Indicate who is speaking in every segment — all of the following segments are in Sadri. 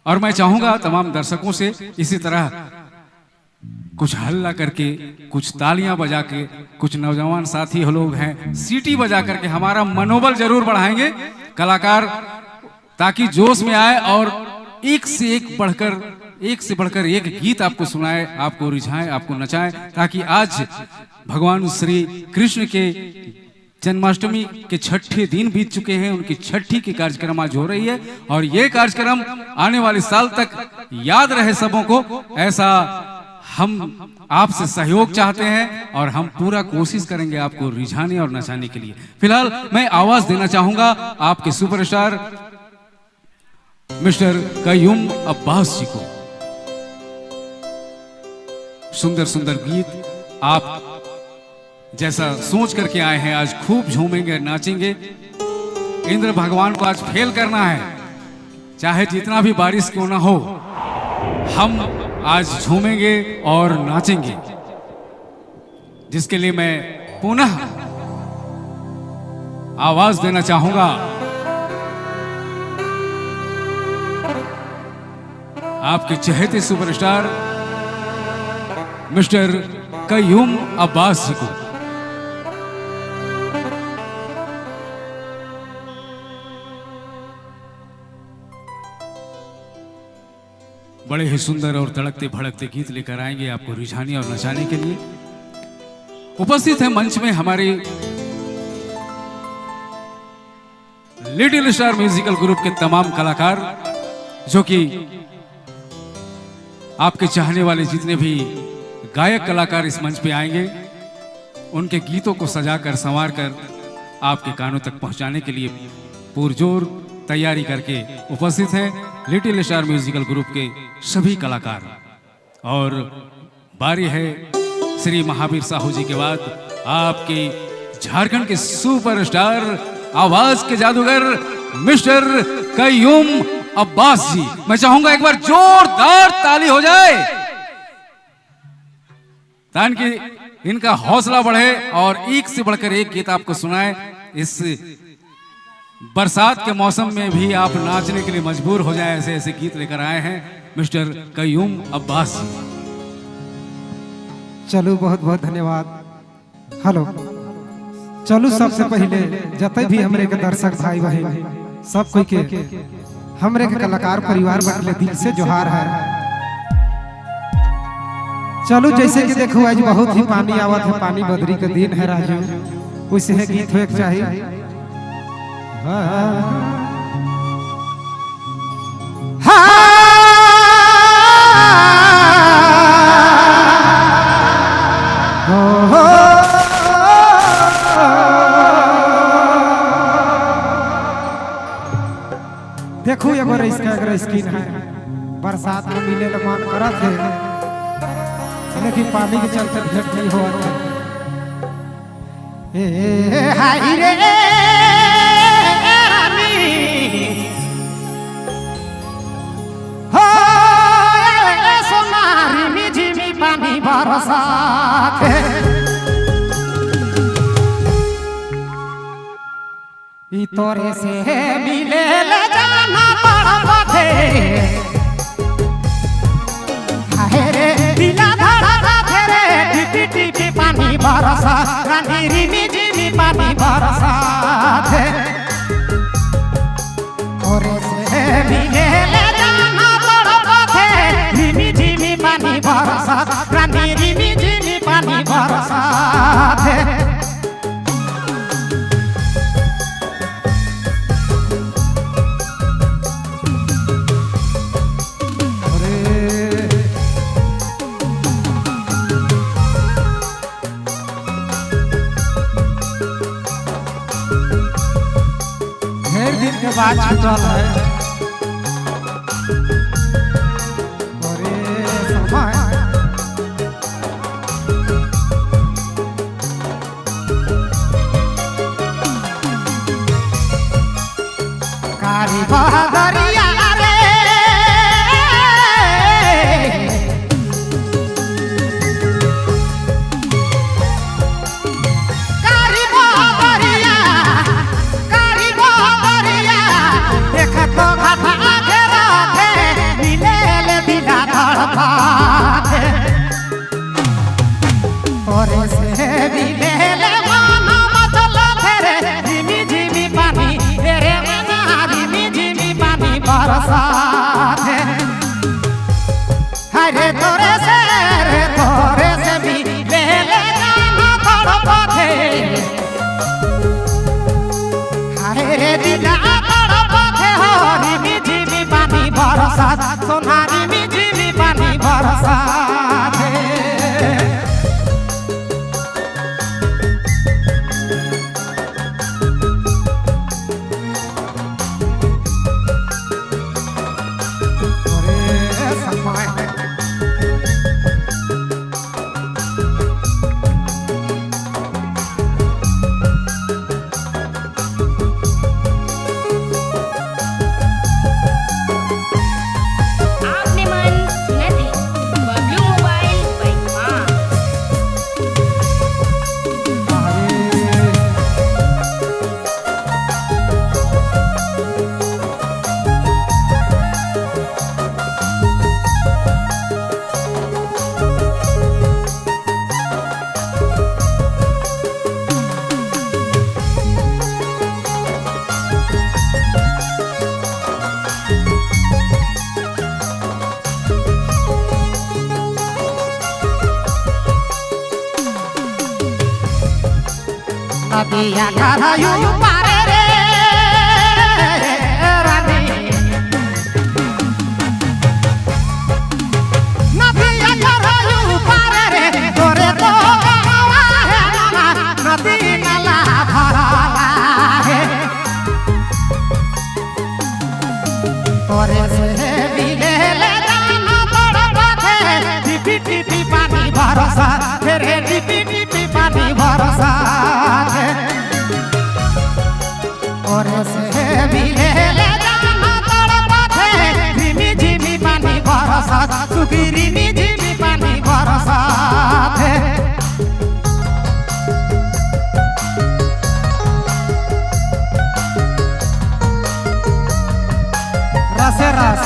Speaker 1: और मैं चाहूंगा तमाम दर्शकों से इसी तरह कुछ हल्ला करके, कुछ तालियां बजा के, कुछ नौजवान साथी लोग हैं सीटी बजा करके हमारा मनोबल जरूर बढ़ाएंगे कलाकार, ताकि जोश में आए और एक से एक बढ़कर एक गीत आपको सुनाए, आपको रिझाए, आपको नचाए, ताकि आज भगवान श्री कृष्ण के जन्माष्टमी के छठे दिन बीत चुके हैं, उनकी छठी के कार्यक्रम आज हो रही है और ये कार्यक्रम आने वाले साल तक याद रहे सबों को, ऐसा हम आपसे सहयोग चाहते हैं और हम पूरा कोशिश करेंगे आपको रिझाने और नचाने के लिए। फिलहाल मैं आवाज देना चाहूंगा आपके सुपरस्टार मिस्टर कयूम अब्बास जी को। सुंदर सुंदर गीत आप जैसा सोच करके आए हैं, आज खूब झूमेंगे, नाचेंगे। इंद्र भगवान को आज फेल करना है, चाहे जितना भी बारिश क्यों ना हो, हम आज झूमेंगे और नाचेंगे, जिसके लिए मैं पुनः आवाज देना चाहूंगा आपके चहेते सुपरस्टार मिस्टर कयूम अब्बास जी को। बड़े ही सुंदर और तड़कते भड़कते गीत लेकर आएंगे आपको रिझाने और नचाने के लिए। उपस्थित है मंच में हमारे लिटिल स्टार म्यूजिकल ग्रुप के तमाम कलाकार, जो कि आपके चाहने वाले जितने भी गायक कलाकार इस मंच पे आएंगे, उनके गीतों को सजाकर संवार कर आपके कानों तक पहुंचाने के लिए पुरजोर तैयारी करके उपस्थित हैं लिटिल स्टार म्यूजिकल ग्रुप के सभी कलाकार। और बारी है श्री महावीर साहू जी के बाद आपके झारखंड के सुपरस्टार, आवाज के जादूगर मिस्टर कयूम अब्बास जी। मैं चाहूंगा एक बार जोरदार ताली हो जाए ताकि इनका हौसला बढ़े और एक से बढ़कर एक गीत आपको सुनाए। इस बरसात के मौसम में भी आप नाचने के लिए मजबूर हो जाए, ऐसे ऐसे गीत लेकर आए हैं मिस्टर कयूम अब्बास जी।
Speaker 2: चलो, बहुत बहुत धन्यवाद। हेलो, चलो सबसे पहले जते भी हमरे के दर्शक भाई बहन सब कोई के हमरे के कलाकार परिवार बटले दिल से जोहार है। चलो, जैसे कि देखो आज बहुत ही पानी आवत है, पानी बदरी के दिन है राजू, उसे है गीत होए के चाहिए। देखो एगो इसका अगर स्किन है, बरसात में मिले ला मन करत है, लेकिन पानी के चलते भेंट नहीं होत है। ए हाय रे रानी, हो सोनारी मिझिमी पानी बरसात है। ई तोरे से मिले ले जाना पड़त है, हाय रे दिला धड़कत रे, टिपी टिपी पानी बरसा रानी रिमी झिमी पानी बरसात है। तोरे से मिले ले जाना पड़त है, रिमी झिमी पानी बरसा रानी रिमी झिमी पानी बरसात है। बात छूटल है। अरे समय कारी बहादरिया रे, कारी बहादरिया, कारी बहादरिया, देखत बरसात तोरे से मिले ले माना मचल रे झिमी झिमी पानी रे मना झिमी झिमी पानी बरसात अरे तोरे से मिले ले जाना तड़पथे अरे दिला तड़पथे हो रिमी झिमी पानी बरसात सोनारी झिमी पानी बरसात। अरे समय
Speaker 3: आपने मन सुनत है बबलू मोबाइल बैमा।
Speaker 2: अरे नदिया घरायु पारे रे रानी नदिया घरायु पारे रे तोरे तो गावा है नाना नदी नाला भराला है तोरे से मिले ले जाना तड़पथे टिपी टिपी पानी बरसा रे टिपी टिपी पानी बरसा तोरे से मिले ले जाना तड़पथे झिमी झिमी पानी बरसा सुखी रिमी झिमी पानी बरसा। रसे रस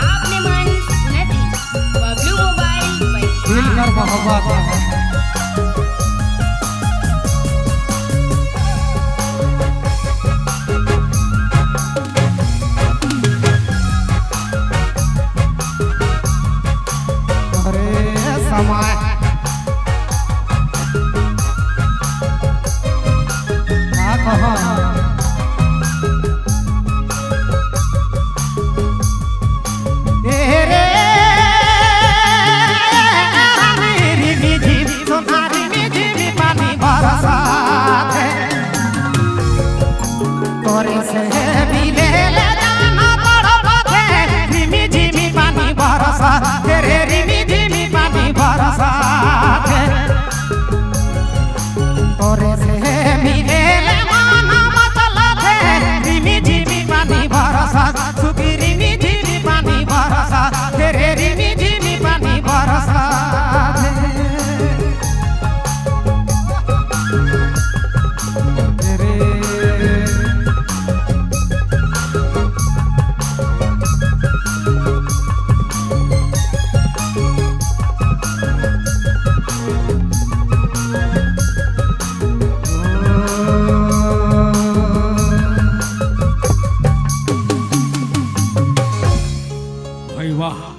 Speaker 3: आपने मन सुनत है बबलू मोबाइल
Speaker 2: दिल
Speaker 3: बैमा।
Speaker 2: कर मोहब्बत। अरे समय का कहो रे रिमी झिमी सोनारी झिमी पानी बरसात तोरे से मिले ले जाना तड़पथे रिमी झिमी पानी बरसात रे रिमी झिमी पानी बरसात तोरे से मिले ले माना मचलथे रिमी झिमी पानी बरसात सुखी रिमी झिमी पानी बरसात रे रिमी झिमी पानी बरसात। रे
Speaker 1: भाई वाह।